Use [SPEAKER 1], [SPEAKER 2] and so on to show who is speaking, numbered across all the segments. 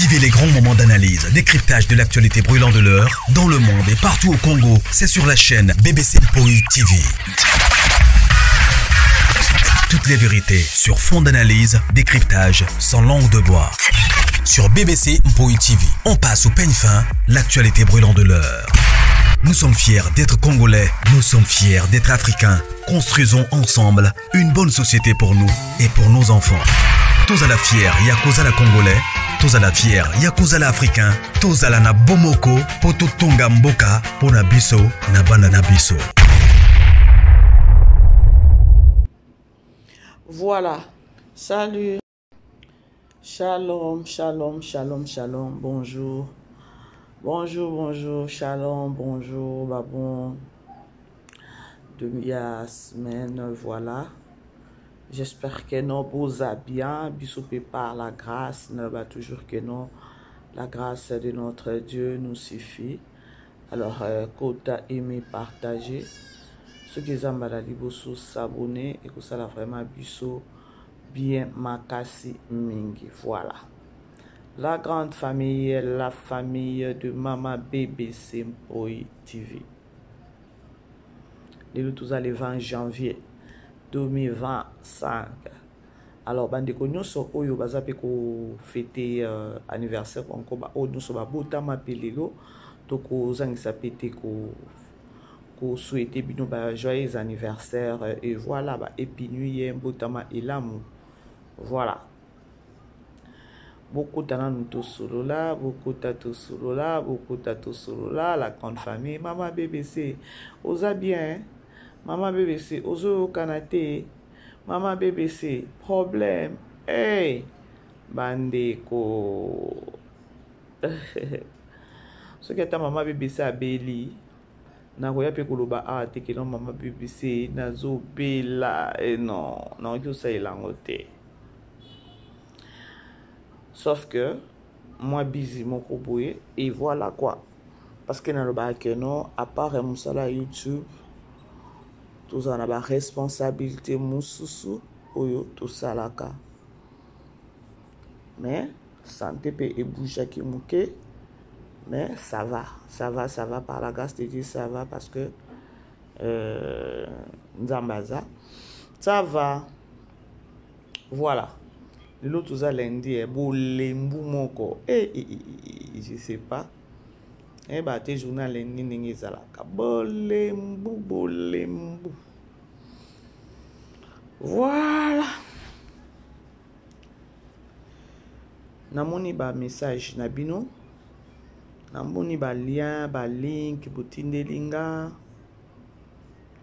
[SPEAKER 1] Vivez les grands moments d'analyse, décryptage de l'actualité brûlante de l'heure, dans le monde et partout au Congo. C'est sur la chaîne BBC Mpoi TV. Toutes les vérités sur fond d'analyse, décryptage, sans langue de bois. Sur BBC Mpoi TV, on passe au peigne fin l'actualité brûlante de l'heure. Nous sommes fiers d'être Congolais, nous sommes fiers d'être Africains. Construisons ensemble une bonne société pour nous et pour nos enfants. Tous à la fière, Yakuza la Congolais, tous à la fière, Yakuza la Africain, tous à la na Bomoko, Poto Tonga Mboka, Pona Biso, na Bana na Biso.
[SPEAKER 2] Voilà. Salut. Shalom, shalom, shalom, shalom. Bonjour. Bonjour, bonjour, shalom, bonjour. Bah bon. Demi semaine, voilà. J'espère que nous vous bien. Bisous par la grâce. Nous bah, toujours que non. La grâce de notre Dieu nous suffit. Alors, euh, kota, aimer, partager. Ceux qui ont mbala liboso s'abonner et que ça la vraiment biso bien makasi mingi. Voilà. La grande famille, la famille de Mama BBC Mpoi TV. Lelo toza le 20 janvier 2025. Alors bandeko nyonso oyo baza mpe kofete euh, anniversaire encore baoyo nyonso babotama mpe lelo tokozangisa mpe te ko kosouhaite bino ba joyeux anniversaire et voilà ba happy new year mbotama elamu voilà bokota nanu tosolola bokota tosolola bokota tosolola la grande famille mama bbc oza bien mama bbc ozoyokana te mama bbc problème hey, bandeko soki ata mama bbc abeli nakoya mpe koloba awa te keno mama bbc nazobela e non nakoki kosalela yango te sauf que mwa bizi moko boye et voilà quoi parce que nalobaka ke non à part ya mosala ya youtube tozala na baresponsabilité mosusu oyo tosalaka mais santé mpe ebougeaki moke mais ça va ça va ça va par la grâce de dieu ça va parce que euh, nzambe aza ça va voilà lelo toza lundi eh, bolembu moko eh, eh, eh, eh, je sais pas nayebaka te journal lundi ndenge ezalaka bolembu bolembu voilà namoni ba message na bino namoni ba lien ba link botindeli nga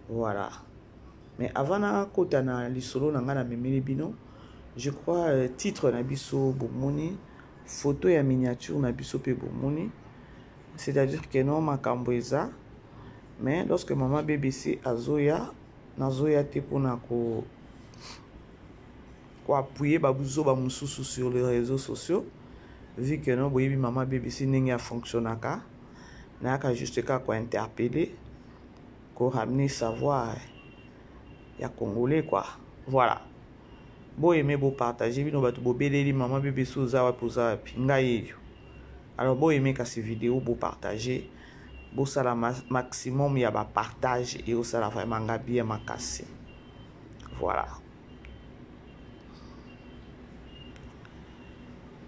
[SPEAKER 2] voilà mais avant nakota na lisolo na ngai namemeli bino je crois euh, titre na biso bomoni photo ya miniature na biso mpe bomoni c'est-à-dire que non makambo eza mais lorsque mama bbc azoya nazoya te mpona ko koappuye babuzoba mosusu sur les réseaux sociaux vu que no boyebi mama bbc ndenge afonctionnaka nayaka juste kaka kointerpelle koramener savoir ya congolais quoi voilà boyeme bopartage bino bato bobeleli mama bbc oza wapi oza wapi ngai eyo alors boyeme kasi video bopartage bosala maximum ya bapartage eosala vraiment nga bien makasi voilà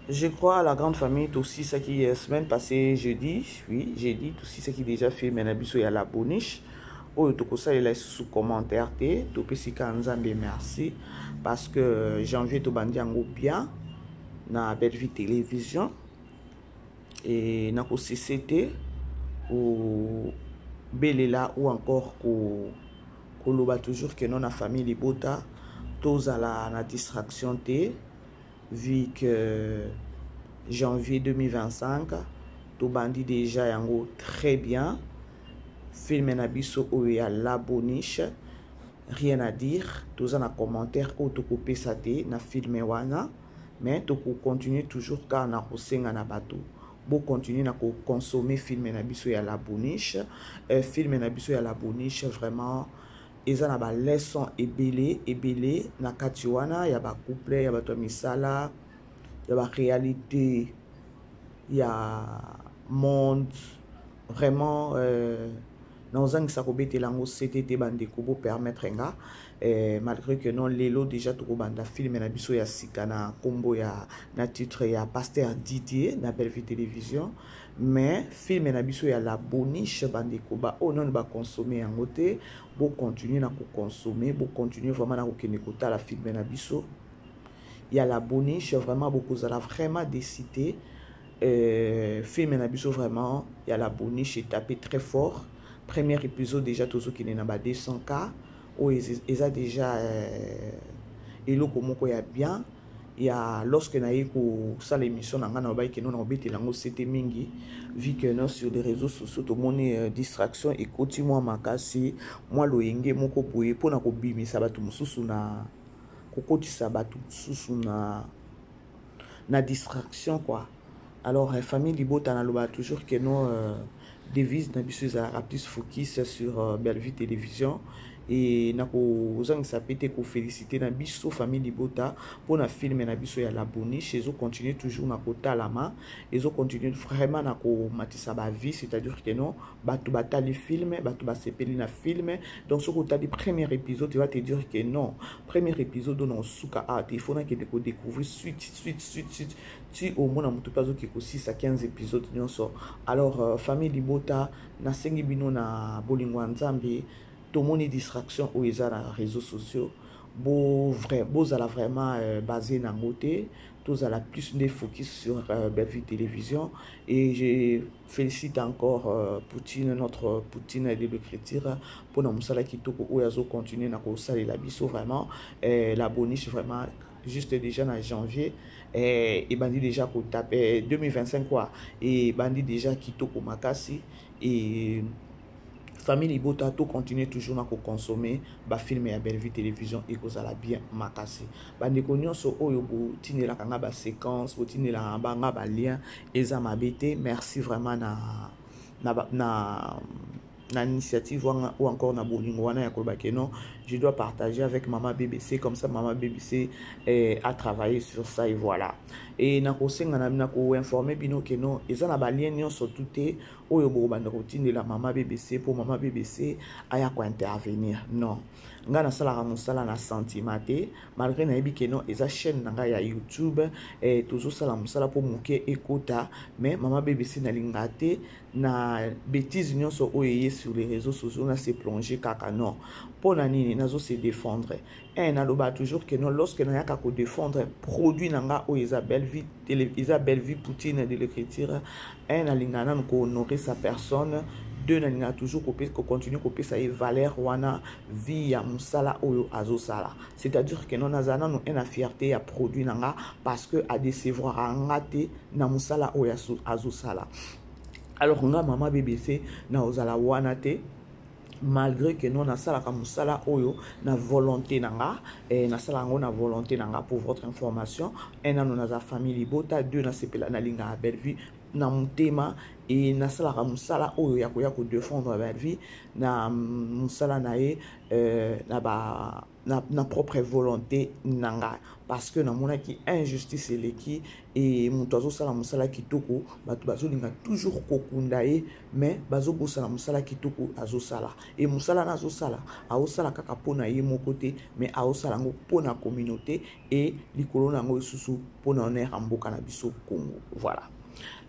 [SPEAKER 2] Je crois à la grande famille aussi ça qui euh, semaine passée jeudi, oui, jeudi aussi ça qui déjà fait mais na biso ya la boniche oyo tokosalela lisusu commentaire te topesi kaka nzambe merci parce que euh, janvier tobandi yango bien na bellevue télévision e nakosese te kobelela ou encore ko koloba toujours que non na famille libota tozala na distraction te vu que janvier 2025 tobandi déjà yango très bien film na biso oyo ya la boniche rien à dire toza na commentaire oyo tokopesa te na film wana mais tokocontinue toujours kaka na kosenga na bato bocontinue na koconsommer film na biso ya la boniche euh, film na biso ya la boniche vraiment eza na baleçon ebele ebele na kati wana ya bacouple ya bato ya misala ya baréalité. Ya monde vraiment, naozangisa kobetela yango sete te. Bandeko, bopermettre nga, malgré que non, lelo déjà tokobanda film na biso ya sika na nkombo ya na titre ya Pasteur Didier na Bellevue Télévision, mais film na biso ya La Boniche, bandeko baoyo nano baconsommer yango te, bocontinue na koconsommer, bocontinue vraiment na kokende kotala film na biso ya La Boniche. Vraiment, bokozala vraiment décité. Film na biso vraiment ya La Boniche etape très fort. Premier épisode déjà tozokende na ba 200 K oyo eza déjà eloko moko ya bien. Ya lorsque naye kosala émission na ngai, na lobaki que non, na kobetela yango sete mingi, vu que non, sur les réseaux sociaux tomoni distraction ekoti mwa makasi, mwa loyenge moko boye mpona kobimisa bato mosusu, na kokotisa bato mosusu na distraction quoi. Alors, famille libota, nalobaka toujours que non, devise na biso ezalaka plus focus sur Bellevue Télévision. E nakozangisa mpe te koféliciter na biso famille libota mpona film na biso ya La Boniche. Ezocontinue toujours na kotalama, ezocontinue vraiment na komatisa bavues, c'est-à-dire que non, bato batali film, bato basepeli na film. Donc soki otali premier épisode, tu vas te dire que non, premier épisode oyo na osuka awa te, il faut nakende kodécouvrir suite, suite, suite, suite, ti omona moto mpe azoki kosisa 15 épisode nyonso. Alors, famille libota, nasengi bino na bolingo ya Nzambe, tomoni distraction oyo eza na réseaux sociaux, bozala vraiment basé nango te, tozala plus nde focus sur Bellevue Télévision. Et je félicite encore Poutine, notre Poutine de l'écriture, mpona mosala kitoko oyo azocontinue na kosalela biso. Vraiment, La Boniche, vraiment, juste déjà na janvier ebandi déjà kotape 2025 quoi, ebandi déjà kitoko makasi. Et famille libota, to continuer toujours na koconsommer bafilm ya Bellevue Télévision, ekozala bien makasi. Bandeko nyonso oyo botindelaka nga baséquence, botindelaka banga balien, eza mabe te. Merci vraiment na initiative wana ou encore na bolingo wana ya koloba que non, je dois partager avec Mama BBC, comme ça Mama BBC a travaillé sur ça et voilà. Et nakosenga na koinformer bino que non, eza na balien nyonso tu te oyo bokobanda kotindela Mama BBC mpo Mama BBC aya kointervenir. Non, ngai nasalaka mosala na sentiment te, malgré nayebi que non, eza chaîne na ngai ya YouTube, tozosala mosala mpo moke ekota, mais Mama BBC, nalingaka te na bétise nyonso oyo eye sur les réseaux sociaux na se plonger kaka. Non, mpo na nini nazo se défendre? Un, naloba toujours que non, lorsque nayaka kodéfendre produit na nga oyo eza Belle Vie, eza Belle Vie Poutine de l'écriture, un, nalingaka nanu kohonorer sa personne. Deux, nalingaka toujours kocontinue kopesa ye valeur wana vie ya mosala oyo azosala, c'est-à-dire que non, nazala nanu un na fierté ya produit na nga parce que adécevoiraka nga te na mosala oyo azosala. Alors nga Mama BBC naozala wana te, malgré que non, nasalaka mosala oyo na volonté na nga, nasala yango na volonté na nga. Pour votre information, un, nano naza famille libota. Deux, nasepela, nalingaka Bellevue na motema e nasalaka mosala oyo ya koya kodéfendre Bellevue na mosala na ye, na propre volonté na nga, parce que namonaki injustice eleki e moto azosala mosala kitoko, bato bazolinga toujours kokunda ye, mais bazobosana mosala kitoko azosala. E mosala na azosala, aosala kaka mpona ye moko te, mais aosala yango mpona communauté e likolo na yango lisusu mpona honneur ya mboka na biso Congo. Voilà,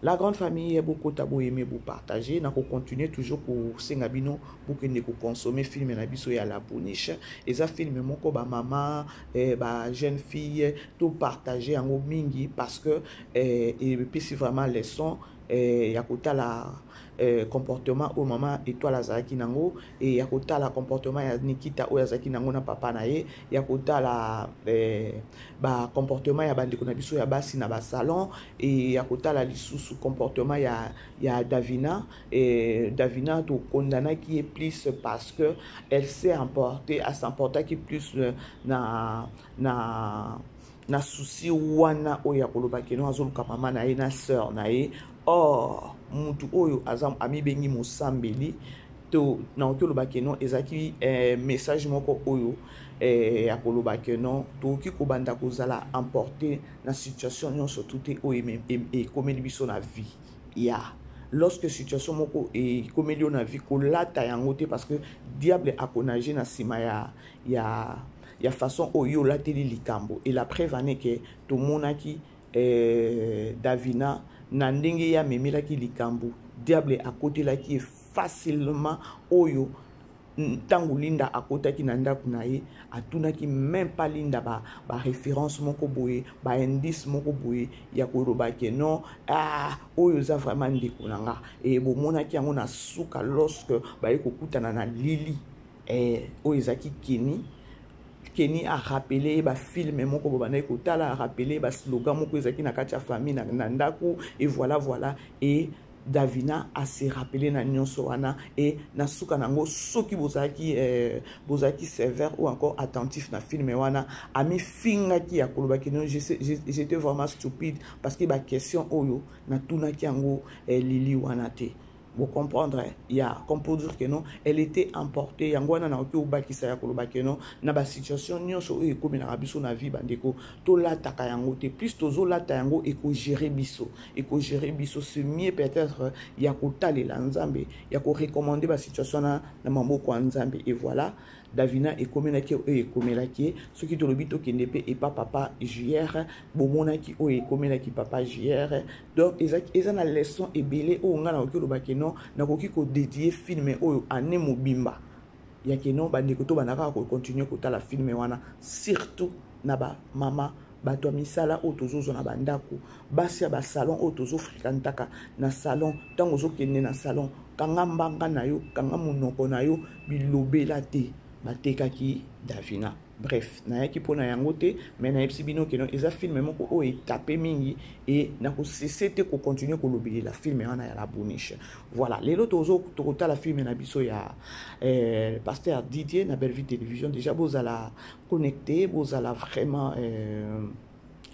[SPEAKER 2] la grande famille, bokota, boyeme, bopartage. Nakocontinue toujours kosenga bino bokende koconsommer film na biso ya La Boniche. Eza film moko bamama, bajeune fille, topartage yango mingi parce que epesi vraiment leçon ya kotala comportement oyo Mama Étoile azalaki nango, e ya kotala comportement ya Nikita oyo azalaki nango na papa na ye, ya kotala bacomportement ya bandeko na biso ya basi na basalon, e ya kotala lisusu comportement ya Davina. Davina, tokondanaki ye plus parce que elle s'est emportée, as'emportaki plus na souci wana oyo ya koloba que non, azoluka mama na ye na sœur na ye. Or mutu oyo aza amibengi mosambeli. To nakoki oloba ke non, ezalaki message moko oyo ya koloba ke non, tokoki kobanda kozala emporté na situation nyonso tu te oyo ekomeli biso na vie. Ya lorsque situation moko ekomeli yo na vie, kolata yango te, parce que diable akonage na nsima ya façon oyo olateli likambo. Et la preuve ane ke tomonaki Davina na ndenge ye amemelaki likambo, diable akotelaki ye facilement. Oyo ntango Linda akotaki na ndako na ye, atunaki même pas Linda baréférence ba moko boye, baindice moko boye ya koloba ke non, ah, oyo eza vraiment ndeko na nga. E bomonaki yango na suka lorsque baye kokutana na Lili, oyo ezalaki Keni. Keni arappeler ye bafilm moko bo bandaki kotala, arappeler ye baslogan moko ezalaki na kati ya famille na ndako. Et voilà, voilà, et Davina ase rappeler na nyonso wana. E na suka nango, soki bozalaki sévère ou encore attentif na film wana, amifingaki ya kolobaki: non, j'étais vraiment stupide, parce que baquestion oyo natunaki yango Lili wana te. Vous comprendre ya, comme pour dire que non, elle était emportée. Yango wana nakoki obakisa ya koloba ke non, na basituation nyonso oyo ekomelaka biso na vie, bandeko, tolataka yango te. Plus tozolata yango, ekogérer biso, ekogérer biso. C'est mieux peut-être ya kotalela Nzambe, ya korecommander basituation na maboko ya Nzambe. Et voilà, Davina ekomelaki oyo ekomelaki ye. Soki tolobi tokende mpe epa papa JR, bomonaki oyo ekomelaki papa JR. Donc eza na leçon ebele oyo ngai nakoki olobaki non, nakoki kodédier film oyo ane mobimba ya ke non, bandeko, to banda kaka kocontinuer kotala film wana, surtout na bamama, bato ya misala oyo tozozwa na bandako, basi ya basalon oyo tozofréquentaka na salon. Ntango ozokende na salon, kanga mbanga na yo, kanga monoko na yo, bilobela te. Batekaki Davina. Bref, nayaki mpona yango te, mais nayebisi bino ke non, eza film moko oyo etape mingi e nakosese te kocontinuer kolobelela film wana ya La Boniche. Voilà, lelo tokotala film na biso ya pasteur Didier na Bellevue Télévision. Déjà bozala connecté, bozala vraiment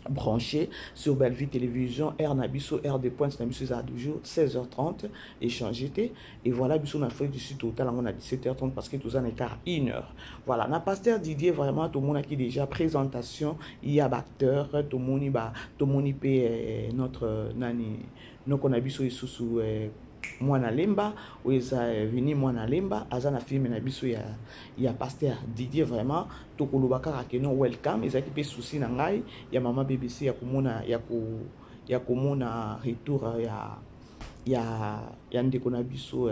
[SPEAKER 2] branché sur Bellevue Télévision. Heure na biso, heure de pointe na biso ezala toujours 16h30, échanger te. Et voilà, biso na Afrique du Sud totala yango na 17h30, parce que toza na écart 1 heure. Voilà, na pasteur Didier, vraiment tomonaki déjà présentation ya baacteur, tomoni ba tomoni mpe notre nani, noko na biso lisusu, Mwana Lemba, oyo eza Vini Mwana Lemba, aza na film na biso ya pasteur Didier. Vraiment tokoloba kaka ke non, welcome. Ezalaki mpe souci na ngai ya mama BBC ya komona retour ya ndeko na biso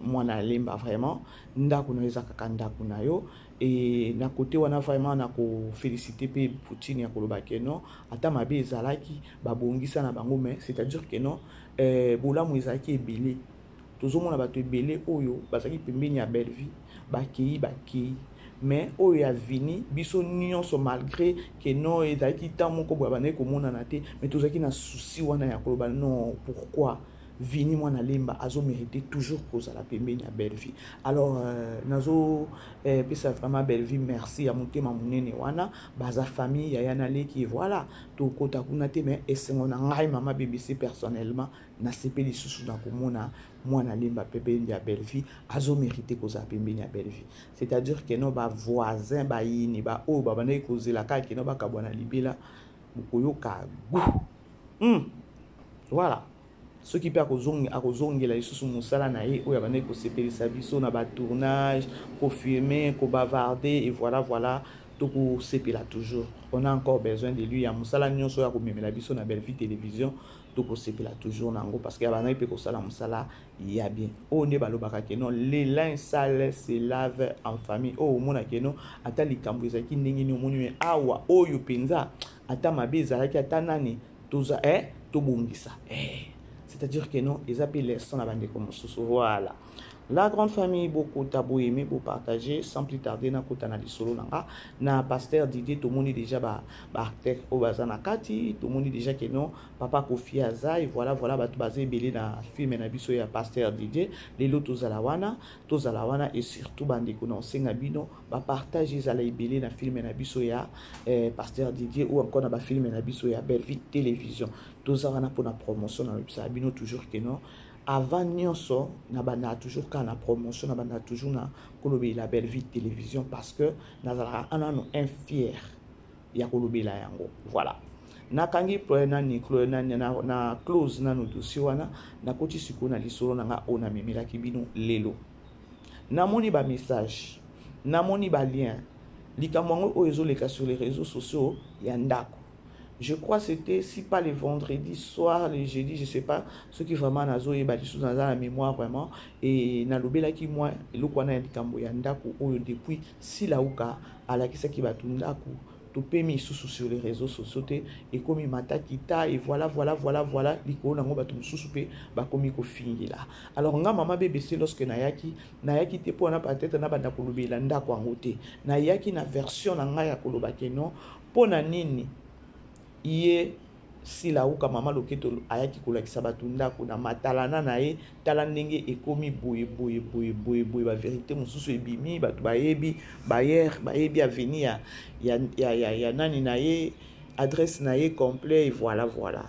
[SPEAKER 2] Mwana Lemba. Vraiment ndako na yo eza kaka ndako na yo. E na kote wana, vraiment na koféliciter mpe Poutine ya koloba ke non, ata mabe ezalaki, babongisa na bango, mais c'est-à-dire ke non, bolamu ezalaki ebele. Tozomona bato ebele oyo bazalaki pembeni ya Bellevue bakei, bakei, mais oyo ya Vini, biso nyonso, malgré ke non, ezalaki temps moko boye bandaki komonana te, mais tozalaki na souci wana ya koloba: non, pourquoi Vini Mwana Lemba azomérite toujours kozala pembeni ya Bellevue? Alors nazo pesa vraiment Bellevue merci ya motema monene wana. Baza famille, yaya na leki. Voilà, tokota kuna te, mais esengo na ngai mama BBC personnellement, nasepeli lisusu na komona Mwana Lemba pembeni ya Bellevue. Azomérite kozala pembeni ya Bellevue, c'est-à-dire ke non, bavoisin bayini baoyo babandaki kozela kaka ke non, bakabwana libela, bokoyoka gu. Voilà, soki mpe akozongela lisusu mosala na ye oyo abandaki kosepelisa biso na batournage, kofilmer, kobavarder et voilà, voilà, tokosepela toujours. On a encore besoin de lui ya mosala nyonso oyo akomemela biso na Bellevue Télévision. Tokosepela toujours nango, parce que abandaki mpe kosala mosala ya bien. Oyo nde balobaka ke non, le linge sale se lave en famille. Oyo omona ke non, ata likambo ezalaki ndenge nini, omoni me awa oyo mpenza, ata mabe ezalaki, ata nani toza tobongisa. C'est-à-dire que non, eza mpe leçon na bandeko mosusu. Voilà, la grande famille, bokota, boaimer, bopartager. Sans plus tarder, nakota na lisolo na nga na pasteur Didier. Tomoni déjà baacteur oyo baza na kati, tomoni déjà ke non, papa Kofi aza, et voilà, voilà, bato baza ebele na film na biso ya pasteur Didier. Lelo tozala wana, tozala wana. Et surtout bandeko, na osenga bino bapartage ezala ebele na film na biso ya pasteur Didier ou encore na bafilm na biso ya Bellevue Télévision. Toza wana mpona promotion. Na lobisaka bino toujours ke non. Avant nyonso, nabandaka toujours kaka na promotion, nabandaka toujours na kolobela Bellevue Télévision parce que nazalaka nano un fier ya kolobela yango. Voilà, nakangi nani nani na close nano dossier wana. Nakoti sikoyo na lisolo na nga oyo namemelaki bino lelo. Namoni bamessage, namoni balien, likambo yango oyo ezoleka sur les réseaux sociaux ya ndako. Je crois c'était, si pas le vendredi soir, le jeudi, je sais pas ce qui vraiment nazoyeba lisusu, naza na mémoire vraiment. E nalobelaki mwa eloko wana ya likambo ya ndako oyo. Depuis Silauka alakisaki bato ndako, topemi lisusu sur les réseaux sociaux te, ekomi matakita et voilà, voilà, voilà, voilà. Likolo nango, bato mosusu mpe bakomi kofingela. Alors nga mama BBC, lorsque nayaki, nayaki te mpo wana peut-être nabanda kolobela ndako yango te. Nayaki na version na ngai ya koloba ke non, mpo na nini ye Silauka, mama Loketo, ayaki kolakisa bato ndako na matalana na ye? Tala ndenge ekomi boye boye boye boye boye, bavérité mosusu ebimi, bato bayebi bayer, bayebi avenue ya nani na ye, adresse na ye complet et voilà, voilà.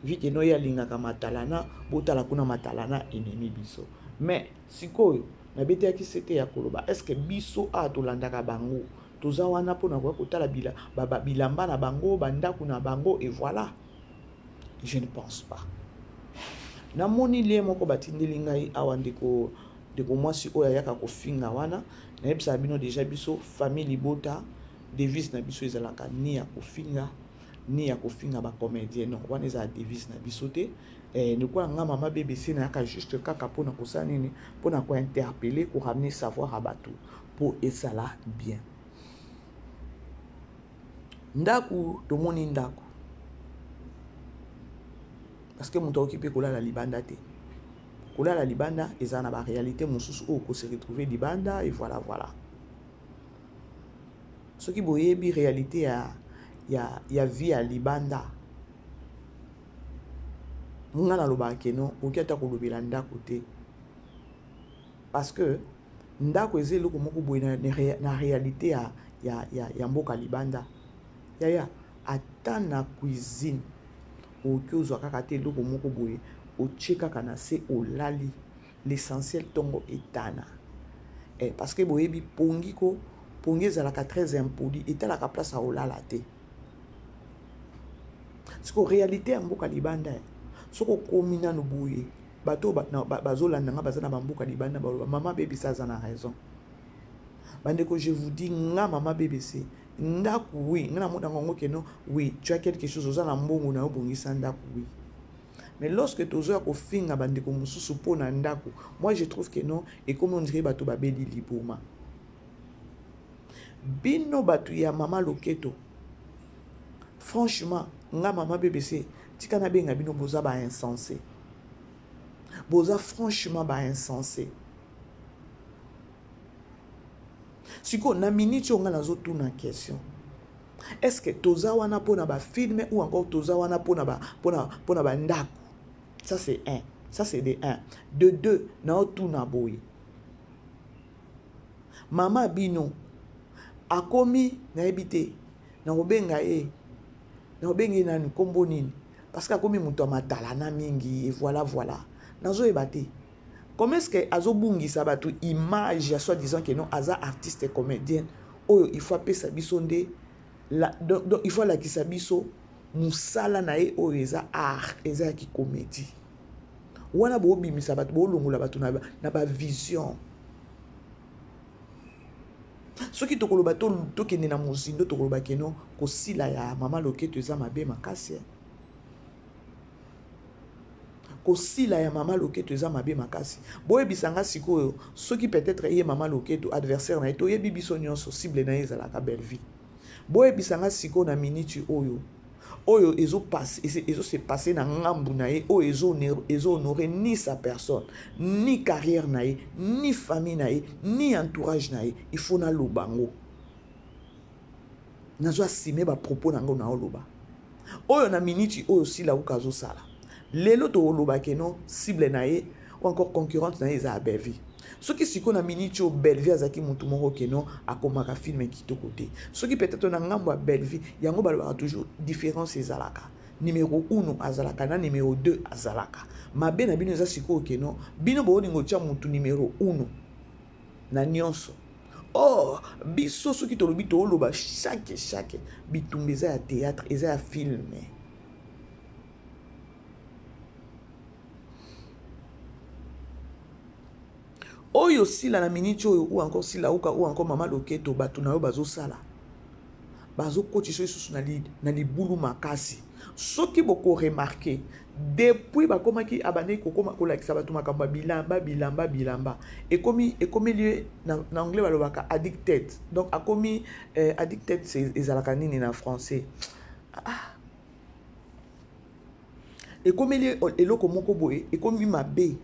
[SPEAKER 2] Vu que no ye alingaka matalana, botala kuna, matalana ememi biso. Mais sikoyo nabeteyaki sete ya koloba: est ce que biso awa tolandaka bango, toza wana mpona koya kotala bilamba na bango, bandako na bango et voilà? Je ne pense pas. Namoni lien moko batindeli ngai awa, ndeko mwasi oyo ayaka kofinga wana. Nayebisaka bino déjà, biso famille libota, devise na biso ezalaka ni ya kofinga, ni ya kofinga bacomédien. Non, wana ezala devise na biso te. Lokola nga mama BBC, nayaka juste kaka mpona kosala nini? Mpona kointerpeller, koramener savoir ya bato mpo esala bien. Ndako, tomoni ndako parce que moto akoki mpe kolala libanda te. Kolala libanda eza na baréalité mosusu oyo kose retrouver libanda et voilà, voilà. Soki boyebi réalité ya vie ya libanda, nga nalobaka ke non, okoki ata kolobela ndako te parce que ndako eza eloko moko boye na réalité ya mboka libanda. Yaya, ata na cuisine, okoki ozwa kaka te eloko moko boye, otie kaka na se, olali, l'essentiel ntongo etana. Parce que boyebi pongi ko, pongi ezalaka très impoli, etalaka place ya olala te. Siko réalité ya mboka libanda, soki okomi nanu boye, bato bazolanda nga baza na bamboka libanda, baloba mama BBC aza na raison. Bandeko, je vous dis, nga mama BBC, ndako, oui, nga namonaka yango ke non, oui, tu as quelque chose, oza na mbongo na yo, bongisa ndako, oui. Mais lorsque tozoya kofinga bandeko mosusu mpo na ndako, moi je trouve que non, ekomi on dirait bato babeli liboma. Bino bato ya mama Loketo, franchement, nga mama BBC, tika nabenga bino, boza bainsensé, boza franchement bainsensé. Sikoyo na miniti oyo, nga nazotuna question: est ce que toza wana mpona bafilm ou encore toza wana mpona bandako? Ça c'est un, ça c'est de un. De deux, naotuna boye: mama bino akomi, nayebi te nakobenga ye, nakobenga ye nani, nkombo nini, parce que akomi moto ya matalana mingi et voilà, voilà. Nazoyeba te comment est ce que azobungisa bato image ya soi disant que non, aza artiste comédienne oyo il faut apesa biso nde donc il faut alakisa biso mosala na ye oyo eza art, eza ya kicomédie. Wana boobimisa bato, boolongola bato na bavision. Soki tokoloba, tokende na mozindo, tokoloba ke non, kosila ya mama Loketo eza mabe makasi. Kosila ya mama Loketo eza mabe makasi. Boyebisa nga sikoyo, soki peut-être ye mama Loketo, adversaire na ye, toyebi biso nyonso, cible na ye ezalaka Belleville. Boyebisa nga sikoyo, na miniti oyo ezose passer na ngambu na ye, oyo ezohonorer ni sa personne, ni carrière na ye, ni famille na ye, ni entourage na ye, il faut naloba ngo, nazo assumer bapropos na ngo. Naoloba oyo na miniti oyo Sila uka azosala lelo, tokoloba ke non, cible na ye ou encore concurrente na ye eza ya Belleville. Soki sikoyo na miniti oyo Belleville azalaki motu moko ke non, akomaka film kitoko te, soki peut-être na ngambo ya Belleville, yango balobaka toujours différence ezalaka. Numero 1 azalaka na numero 2 azalaka. Mabe na bino eza sikoyo que non, bino bolingo tia mutu numero 1 na nyonso. Or, biso soki tolobi toloba chaque chaque bitumba eza ya théâtre, eza ya film. Oyo sila na minute oyo ou encore sila uka ou encore mama loketo bato na yo bazosala bazokotisa lisusu na, li, na libulu makasi. Soki bokoremarke depuis bakomaki abandaki kokoma kolakisa bato makambo ya bilamba bilamba bilamba ekomi ekomeli ye na, na anglais balobaka addicted donc akomi eh, addicted ezalaka nini na français ah. Ekomeli eloko moko boye ekomi mabe.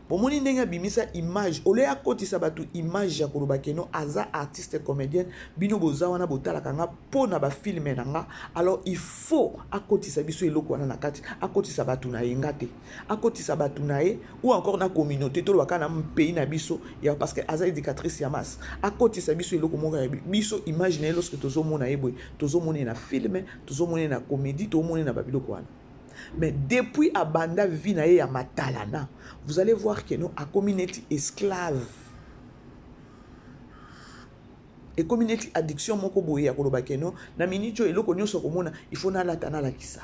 [SPEAKER 2] Bomoni ndenge abimisa image ole akotisa bato image ya koloba keno aza artiste comédienne, bino boza wana botalaka nga mpo na bafilme na nga, alors il faut akotisa biso eloko wana na kati, akotisa bato na ye nga te, akotisa bato na ye ou encore na communauté tolobaka na pays na biso ya parce que aza éducatrice ya masse, akotisa biso eloko moko ya biso image na ye lorsque tozomona ye boye, tozomona ye na filme, tozomona ye na comédie, tozomona ye na babiloko wana. Mais depuis abanda vie na ye ya matalana, vous allez voir que non, akomi neti esclave. Ekomi neti addiction moko boye ya koloba que non, na minute oyo eloko nyonso komona, il faut nalata nalakisa.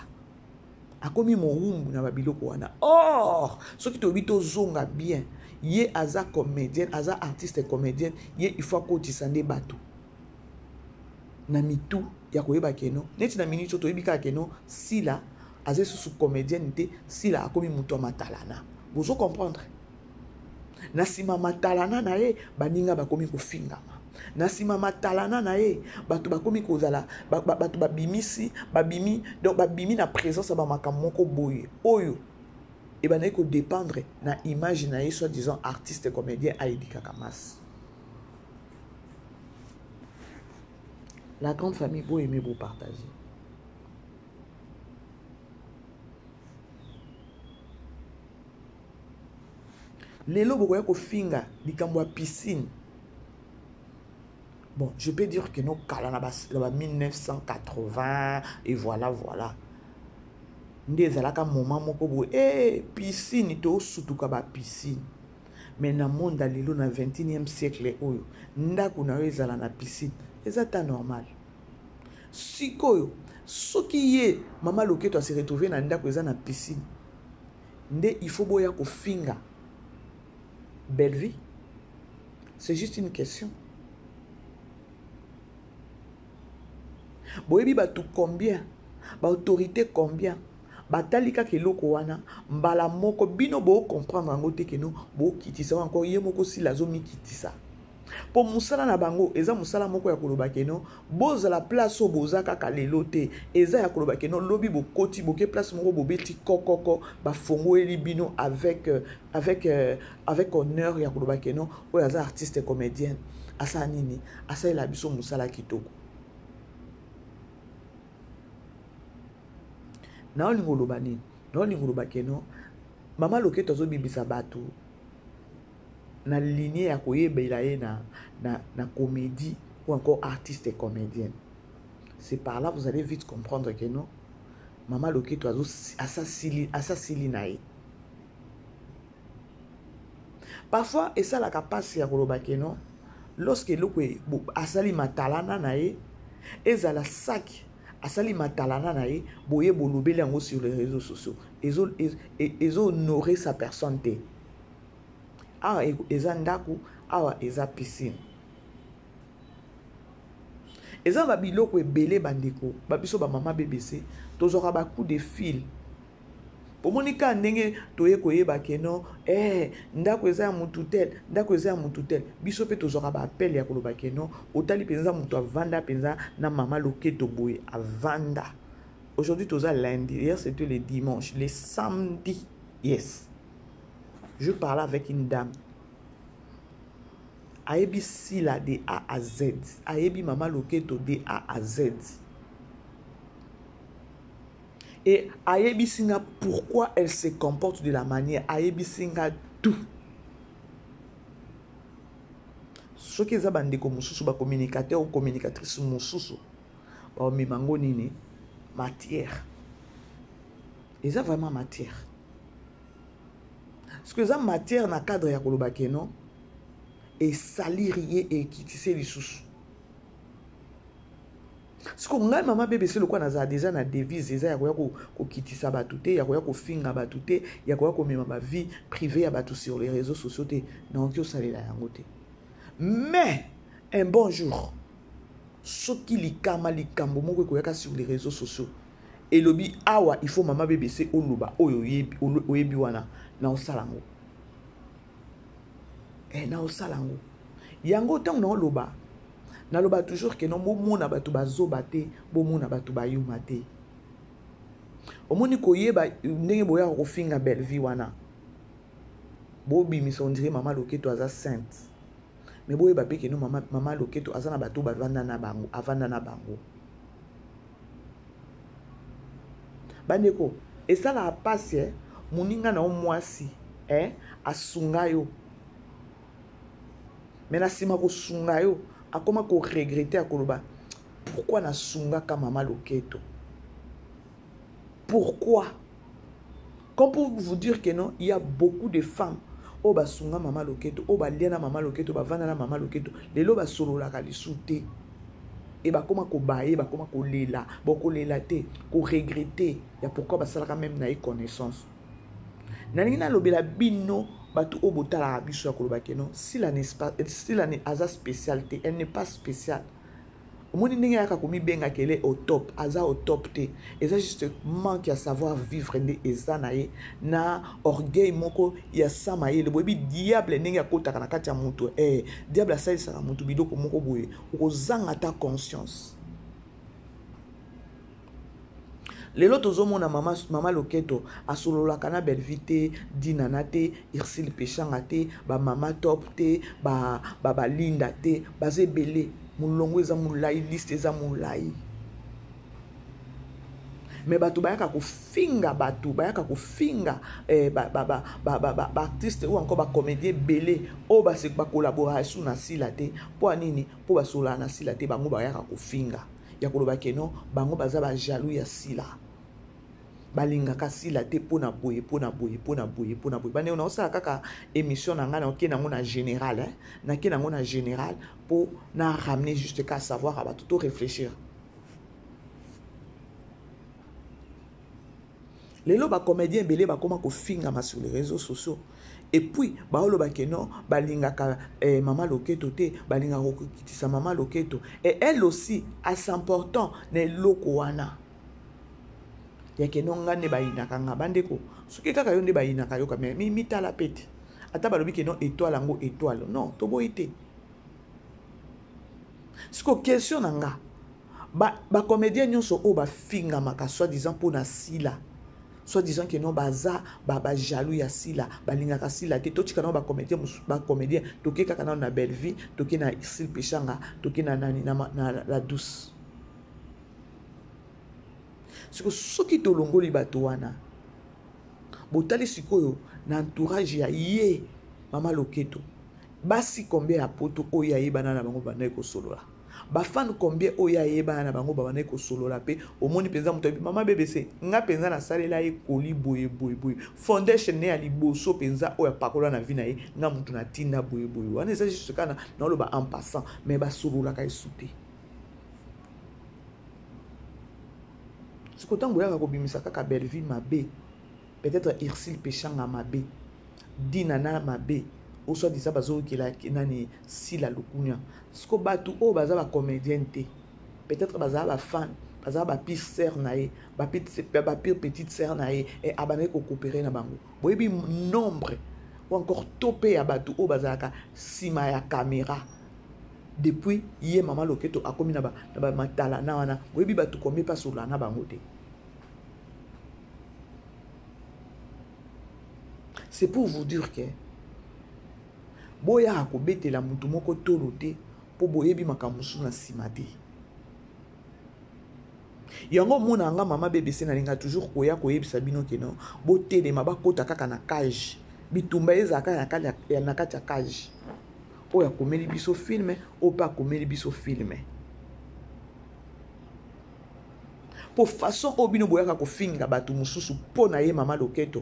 [SPEAKER 2] Akomi mowumbu na babiloko wana. Or, soki toyebi tozonga bien, ye aza comédienne, aza artiste comédienne, ye il faut akotisa nde bato na mitu ya koyeba que non, neti na minute oyo toyebi kaka que non, Sila aza lisusu comédienne te, Sila akomi moto ya matalana. Bozo comprendre? Na nsima matalana na ye, baninga bakomi kofingama. Na nsima matalana na ye, bato bakomi kozala, bato babimisi, babimi, donc babimi na présence ya ba makambo moko boye oyo ebandaki kodépendre na image na ye soi-disant artiste comédien ayedikaka masse. La grande famille, vous aimez vous partager. Lelo bokoya kofinga likambo ya piscine. Bon, je peux dire que non, kala na ba, na ba 1980 et voilà, voilà. Nde ezalaka moment moko boye, eh, piscine, to sutuka ba piscine. Mais na monde ya lelo na 21e siècle oyo, ndako na yo ezala na piscine, eza ta normal. Sikoyo, soki ye mama Loketo a se retrouver na ndako eza na piscine, nde il faut boya kofinga Bellevue. C'est juste une question. Boyebi bato combien, ba autorité combien batali kaka eloko wana mbala moko, bino bo comprendre yango te keno bokitisa encore ye moko Sila azomikitisa. Po mosala na bango eza mosala moko ya koloba keno bozala place oyo boza kaka lelo te, eza ya koloba keno lobi bokoti boke place moko bobeti kokoko bafongoli bino avec honneur ya koloba keno oyo aza artiste comédienne asala nini, asalela biso mosala kitoko. Na olingo oloba nini? Na olingo oloba keno mama Loketo azobimisa bato na lignée ya koyebela ye na comédie ou encore artiste et comédienne. C'est par là vous allez vite comprendre que non, mama Loketo asasili na ye. Parfois esalaka pasi ya koloba que non, lorsque eloko asali matalana na ye, ezala sac asali matalana na ye, boye bolobeli yango sur les réseaux sociaux, ezo honorer sa personne te. Awa eza ndako, awa eza piscine. Eza ba biloko ebele bandeko, ba biso ba mama BBC, tozwaka ba coup de fil. Bomoni ka ndenge toye koyeba ke non, ndako eza ya mutu tel, ndako eza ya mutu tel. Biso pe tozwaka ba appel ya koloba ke non, otali penza mutu avanda penza na mama Loketo boye, avanda. Aujourd'hui toza lundi, hier c'était le dimanche, le samedi. Yes. Je parlais avec une dame. Ayebi Sila de A à Z. Ayebi mama Loketo de A à Z. Et ayebi singa pourquoi elle se comporte de la manière. Ayebi singa tout. Soki eza bandeko mosusu, ba communicateur ou communicatrice mosusu, ba omemango nini? Matière. Eza vraiment matière. Parce que eza matière na cadre ya koloba ke non esalir ye ekitise lisusu. Siko ngai mama BBC lokola nazala deja na devise eza ya koya kokitisa bato te, ya koya kofinga bato te, ya koya komema ba vie privée ya bato sur les réseaux sociaux te, nakoki osalela yango te. Mais un bon jour soki likama likambo moko ekoyaka sur les réseaux sociaux elobi awa il faut mama BBC oloba oyo oyebi wana na osala yango. Eh, na osala yango. Yango ntango na oloba, naloba toujours ke non, bomona bato bazoba te, bomona bato bayuma te. Omoni koyeba ndenge boyaka kofinga Bellevue wana, bobimisa on dirait mama Loketo aza sainte. Mais boyeba pe ke non, mama Loketo aza na bato bavanda na bango, avanda na bango. Bandeko, esalaka pasi, eh, moninga na yo mwasi, eh, asunga yo. Mais na nsima kosunga yo, akoma ko regretter, akoloba pourquoi nasungaka mama Loketo? Pourquoi? Comme pour vous dire que non, il y a beaucoup de femmes oyo basunga mama Loketo, oyo balia na mama Loketo, bavanda na mama Loketo, lelo basololaka lisusu te. E bakoma kobaye, bakoma kolela, bokolela te, koregrete ya pourquoi basalaka même na ye connaissance. Nalingi nalobela bino bato oyo botalaka biso ya koloba ke non, Sila n'est pas, Sila n'est, aza spécial te, elle n'est pas spéciale. Omoni ndenge ayaka komibenga qu'elle est au top, aza au top te. Eza juste manque ya savoir vivre nde eza na ye, na orgueil moko ya sama ye. Boyebi diable ndenge akotaka na kati ya moto, diable asalisaka moto biloko moko boye, okozanga ta conscience. Lelo tozomona mama Loketo asololaka na Bellevue te, Dinana te, Ursule Peshanga te, ba mama Top te, ba Linda te, baza ebele. Molongo eza molai, liste eza molai. Mais bato bayaka kofinga bato, bayaka kofinga, eh, ba, ba, ba, ba, ba, ba, ba artiste ou encore ba comédien ebele oyo ba se, ba collaborer sous na Sila te. Po nini? Po basololaka na Sila te, bango bayaka kofinga. Ya koloba ke non, bango baza ba jaloux ya Sila. Balingaka Sila te po na boye, po na boye, po na boye, po na boye. Bandeko, naosala kaka émission na ngai, naoke nango na général, hein? Nake nango na général po na ramener juste qu'à savoir à bato to réfléchir. Lelo ba comédien ebele bakoma kofingama sur les réseaux sociaux. Et puis, baoloba ke non, balingaka, eh, mama Loketo te, balingaka kokitisa mama Loketo. Et elle aussi, à s'important na eloko wana. Ya ke non, nga nde bayinaka nga, bandeko. Soki kaka yo nde bayinaka yo, mais mitala pete. Ata balobi ke non, étoile yango étoile. Non, toboyi te. Siko question na nga, ba comédien nyonso oyo bafingamaka soi-disant mpo na Sila, soi-disant que non baza ba jaloux ya Sila, balingaka Sila te, totika nao ba comédien mosusu, ba comédien, toke kaka nao na Bellevue, toke na Ursule Peshanga, toke na nani, na la douce. Siko soki tolongoli bato wana, botali sikoyo na entourage ya ye mama Loketo, basi combien ya poto oyo ayebana na bango bandaki kosolola, ba fan combien oyo ayebana na bango babandaki kosolola pe omoni mpenza moto ayebi mama BBC, nga mpenza nasalela ye koli boye boye boye, foundation ne ya liboso mpenza oyo apakola na vie na ye, nga moto natinda boye boye wana, eza juste kaka naoloba en passant, mais basololaka esu te. Sikoyo ntango boyaka kobimisa kaka Bellevue mabe, peut-être Ursule Peshanga mabe, Dinana mabe, ou soit disant bazokela nani Sila Lukunya. Siko bato oyo baza ba comédien te, peut-être baza ba fan, baza ba pire sœur na ye, ba pire petite sœur na ye, et abandaki ko coopérer na bango. Boyebi nombre ou encore topé ya bato oyo bazalaka sima ya caméra. Depuis ye mama Loketo akomi na ba matala na wana, boyebi bato combien pa sola na bango te. C'est pour vous dire que boya akobetela mutu moko tolo te po boyebi makambo mosusu na nsima te. Yango mona nga mama BBC nalinga toujours koya koyebisa bino ke non, botelema bakota kaka na cage. Bitumba ezalaka na kati ya, na kati ya cage. Oyo akomeli biso film, oyo pe akomeli biso film. Mpo façon oyo bino boyaka kofinga bato mosusu mpo na ye mama loketo,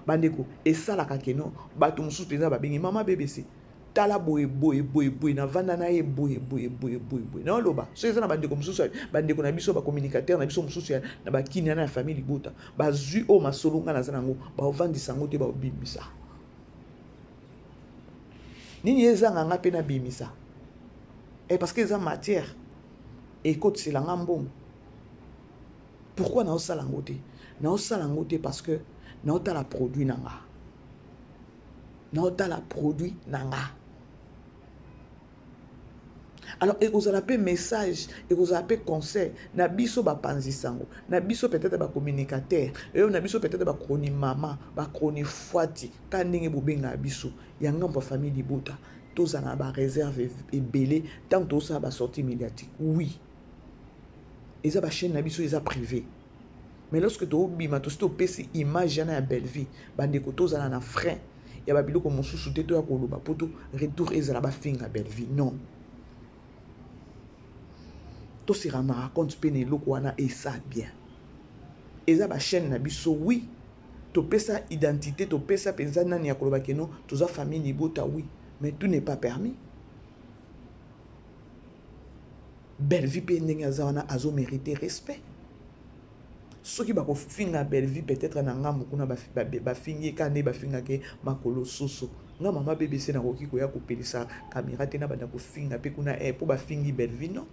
[SPEAKER 2] bandeko esalaka keno bato mosusu mpenza babengi mama BBC, tala boye boye boye boye, navanda na ye boye boye boye boye boye. Naoloba soki eza na bandeko mosusu, bandeko na biso bacommunicateur na biso mosusu na bakini na ya famille libota, bazwi oyo masolo nga naza nango, baovandisa yango te, baobimisa nini ezanga nga mpe nabimisa eh, parce que eza matière ekotisela nga mbongo. Pourquoi naosala yango te? Naosala yango te parce que naotala produit na nga, naotala produit na nga. Alors ekozala mpe message, ekozala mpe conseil na biso bapanzi sango, na biso peut-être bacommunicateur, eyo na biso peut-être bachroni mama, bachroni fwati, ka ndenge bobengaka biso ya ngambo ya famille libota, tozala na bareserve ebele ntango tozosala basortie médiatique. Oui, eza bachaîne na biso eza privé, mais lorsque tobima tosi topesi image yana ya Bellevue, bandeko tozala na frein ya babiloko mosusu te, toya koloba po to retour ezala bafinga Bellevue. Non, tose rendra compte mpe na eloko wana esa bien. Eza bachaîne na biso, oui, topesa identité, topesa mpenza nani ya koloba keno toza famille libota, oui, mais tout n'est pas permis. Bellevue mpe ndenge aza wana azomérite respect. Soki bakofinga Bellevue peut-être na ngambo kuna bafingi ye kaka nde bafingaki makolo soso, nga mama BBC nakoki koya kopelisa kamera te na banda kofinga mpe kuna mpo bafingi Bellevue. Non,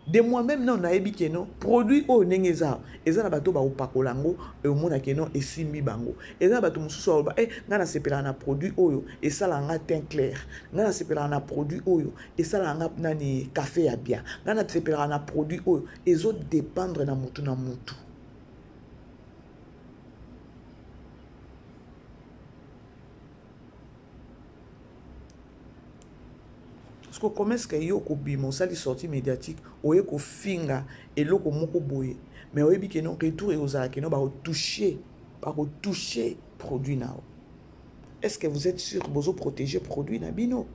[SPEAKER 2] de moi-même non, nayebi ke non, produit oyo ndenge eza, eza na bato bakopakola yango, omona ke non, esimbi bango. Eza na bato mosusu baloba ngai nasepelaka na produit oyo esalaka nga teint clair, ngai nasepelaka na produit oyo esalaka nga nani café ya bien, ngai nasepelaka na produit oyo. Ezodépendre na mutu na mutu. Parce que comment est-ce que yo kobima osali sortie médiatique oye kofinga eloko moko boye, mais oyebi ke non, retour ekozala ke non, bakotouche, bakotouche produit na yo? Est-ce que vous êtes sûr bozo protéger produit na bino?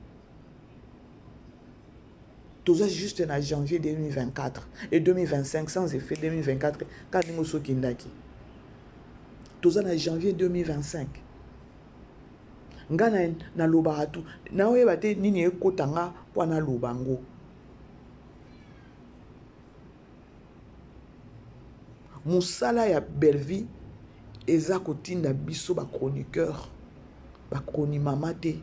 [SPEAKER 2] Toza juste na janvier 2024 et 2025 sans effet 2024 kaka ndenge osi okendaki. Toza na janvier 2025. Nga nalobaka tu, naoyeba te nini ekota nga mpo naloba ngo. Mosala ya Bellevue eza kotinda biso bachroniqueur, bachronimama te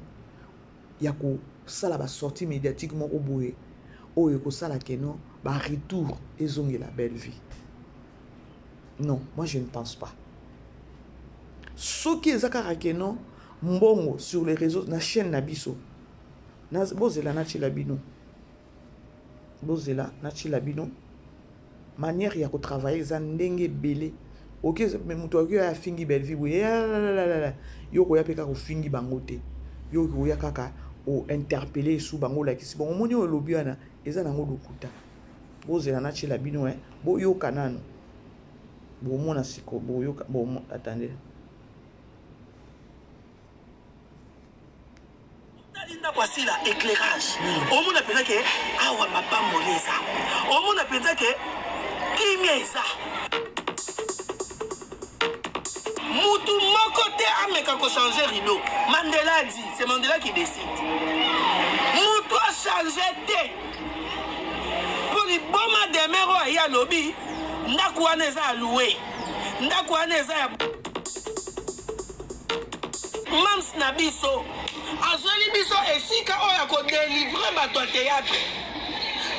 [SPEAKER 2] ya kosala basortie médiatique moko boye oyo ekosala keno baretour ezongela Bellevue. Non, moi je ne pense pas. Soki eza kaka keno mbongo sur les réseaux na chaîne na biso, bozela natiela bino, bozela natiela bino manière ya kotravailler eza ndenge ebele. Ok, mais moto akoki oya afingi Bellevue boye, yo koya mpe kaka ofingi bango te, yo koya kaka ointerpele esu bango, olakisi bango omoni oyo olobi wana eza nango lokuta. Bozela natiela bino, boyoka nano, bomona siko, boyoka, bo, attendez.
[SPEAKER 3] Tali ndako asila éclairage, omona mpenza ke awa mapamboli eza, omona mpenza ke kimia eza. Mutu moko te ameka kochanger rideau. Mandela a dit, c'est Mandela qui décide. Mutu achange te mpo liboma demer oyo aye alobi ndako wana eza ya loué, ndako wana eza ya mams na biso, azweli biso esika oyo akodelivre bato ya théâtre,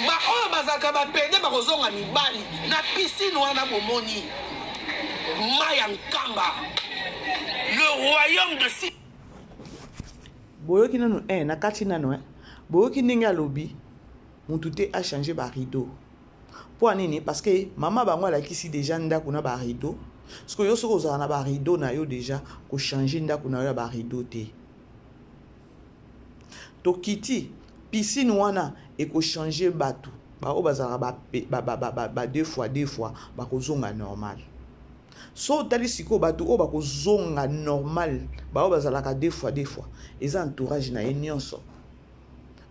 [SPEAKER 3] baoyo bazalaka bapede bakozonga mibali na piscine wana. Bomoni mai ya Nkamba, le royaume de si.
[SPEAKER 2] Boyoki nanu na kati nanu boyoki ndenge alobi mutu te achange barideau. Mpo nini? Parce que mama bango alakisi déjà ndako na barideau. Soki yo, soki ozala na barideau na yo déjà, kochange ndako na yo ya barideau te. Tokiti piscine wana ekochange bato baoyo bazalaka ba deux fois deux fois bakozonga normal. So otali sikoyo bato oyo bakozonga normal, baoyo bazalaka deux fois deux fois, eza entourage na ye nyonso.